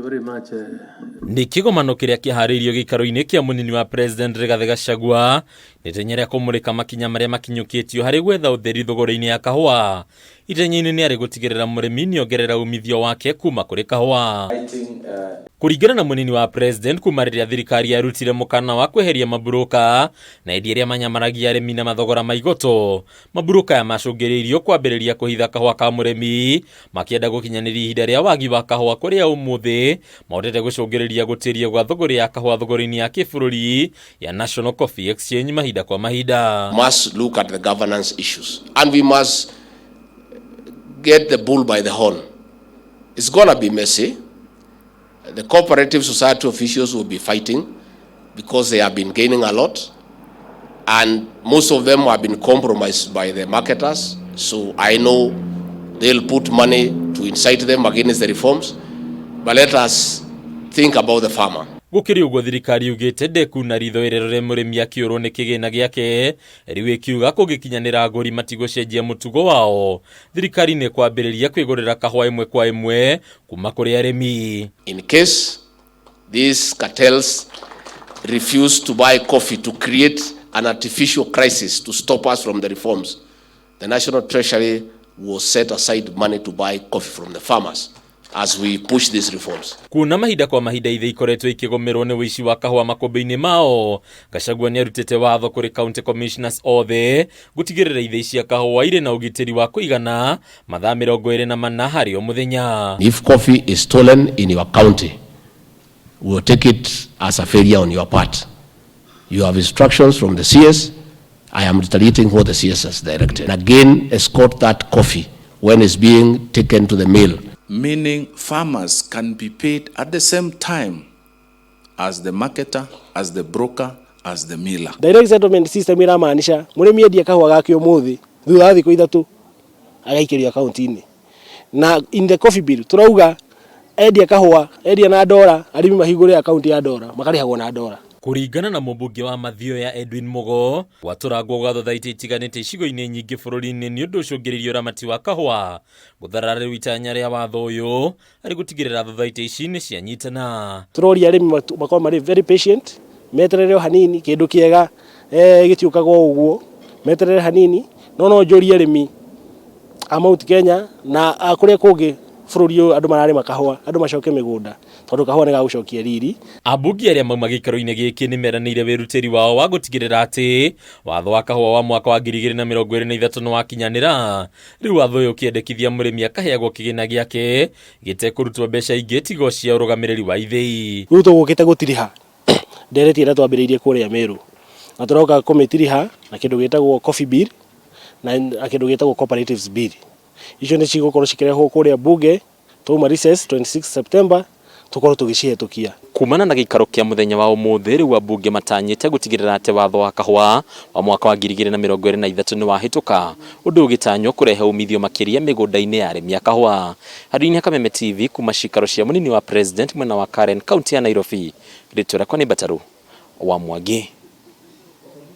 Very much. Nĩ kĩgomano kĩrĩa kĩharĩirio gĩikaro-inĩ kĩa mũnini wa President Rigathĩ Gachagua nĩ itenya rĩa kũmũrĩka makinya marĩa makinyũkĩtio harĩ gwetha ũtheri thogora-inĩ ya kahũa. Itenya-inĩ nĩ arĩ gũtigĩrĩra mũrĩmi nĩongerera umithio wake kuma kũrĩ kahũa. Kũringana na mũnini wa President, kuma rĩrĩa thirikari yarutire mũkana wa kweheria maburũka na endia arĩa manyamaragia arĩmi na mathogora ma igoto, maburũka aya macũngĩrĩirio kwambĩrĩria kũhitha kahũa ka mũrĩmi makĩenda gũkinyanĩria ihinda rĩa wagi wa kahũa kũrĩa ũmũthĩ mahotete gũcũngĩrĩria gũtĩria gwa thũgũrĩ ya kahũa thũgũrĩ-inĩ ya kĩbũrũri ya National Coffee Exchange mahinda kwa mahinda. Must look at the governance issues and we must get the bull by the horn. It's gonna be messy. The cooperative society officials will be fighting because they have been gaining a lot and most of them have been compromised by the marketers. So I know they'll put money to incite them against the reforms. But let us think about the farmer. Gũkĩrĩ ũguo, thirikari yugĩte ndĩkuna ritho ĩrerore mũrĩmi akĩũrwo nĩ kĩgĩna gĩake. Rĩu ĩkiuga kũngĩkinyanĩra agũri matigũcenjia mũtugo wao, thirikari nĩ kwambĩrĩria kwĩgũrĩra kahũa ĩmwe kwa ĩmwe kuma kũrĩ arĩmi. In case these cartels refuse to buy coffee to create an artificial crisis to stop us from the reforms, the National Treasury will set aside money to buy coffee from the farmers as we push these reforms. Kuona mahinda kwa mahinda ithe ikoretwo ikĩgũmĩrwo nĩ ũici wa kahũa makũmbĩ-inĩ mao, Gachagua nĩ arutĩte watho kũrĩ county commissioners othe gũtigĩrĩra ithĩi cia kahũa irĩ na ũgitĩri wa kũigana mathaa 24 harĩ o mũthenya. If coffee is stolen in your county, we will take it as a failure on your part. You have instructions from the CS. I am retaliating what the CS has directed. And again, escort that coffee when it's being taken to the mill. Meaning farmers can be paid at the same time as the marketer, as the broker, as the miller. Direct settlement system iramaanisha mũrĩmi endia kahũa gake ũmũthĩ, thutha wa thikũ 3 agaikĩrio akaunti-inĩ. Na in the coffee bill turauga endia kahũa, endia na ndora, arĩmi mahingũre akaunti ya ndora, makarĩhagwo na ndora. Kũringana na mũmbunge wa Mathioya Edwin Mugo, gwatũrangwo gwa thothaitĩ itiganĩte icigo-inĩ nyingĩ bũrũri-inĩ nĩ ũndũ ũcũngĩrĩirie ũramati wa kahũa gũtharara. Rĩu itanya rĩa watho ũyũ arĩ gũtigĩrĩra thothaitĩ ici nĩ cianyitana. Tũroria arĩmi makorwo marĩ very patient, meterere o hanini. Kĩndũ kĩega gĩtiũkaga o ũguo, meterere hanini. No njũrie arĩmi a Mount Kenya na a kũrĩa kũngĩ bũrũri ũyũ andũ mararĩma kahũa, andũ macoke mĩgũnda, tondũ kahũa nĩ gagũcokia riri. Ambunge arĩa mauma gĩikaro-inĩ gĩkĩ nĩ meranĩire wĩrutĩri wao wa gũtigĩrĩra atĩ watho wa kahũa wa mwaka wa 2023 nĩ wakinyanĩra. Rĩu watho ũyũ ũkĩendekithia mũrĩmi akaheagwo kĩgĩna gĩake gĩtekũrutwo mbeca ingĩ tigo cia ũrũgamĩrĩri wa ithĩi. Rĩu tũgũkĩte gũtiriha ndereti ĩrĩa twambĩrĩirie kũrĩa Meru, na tũroka kũmĩtiriha na kĩndũ gĩtagwo coffee bill na kĩndũ gĩtagwo cooperatives bill. Icio nĩ cigũkorwo cikĩrehwo kũrĩa bunge twauma recess 26 September, tũkorwo tũgĩcihĩtũkia. Kumana na gĩikaro kĩa mũthenya wa ũmũthĩ, rĩu ambunge matanyĩte gũtigĩrĩra atĩ watho wa kahũa wa mwaka wa 2023 nĩ wahĩtũka, ũndũ ũgĩtanywo kũrehe umithio makĩria mĩgũnda-inĩ ya arĩmi a kahũa. Handũ-inĩ ha Kameme TV kuma cikaro cia mũnini wa President mwena wa Karen, kaunti ya Nairobi, rĩtwa rĩakwa nĩ Mbataru wa Mwangi.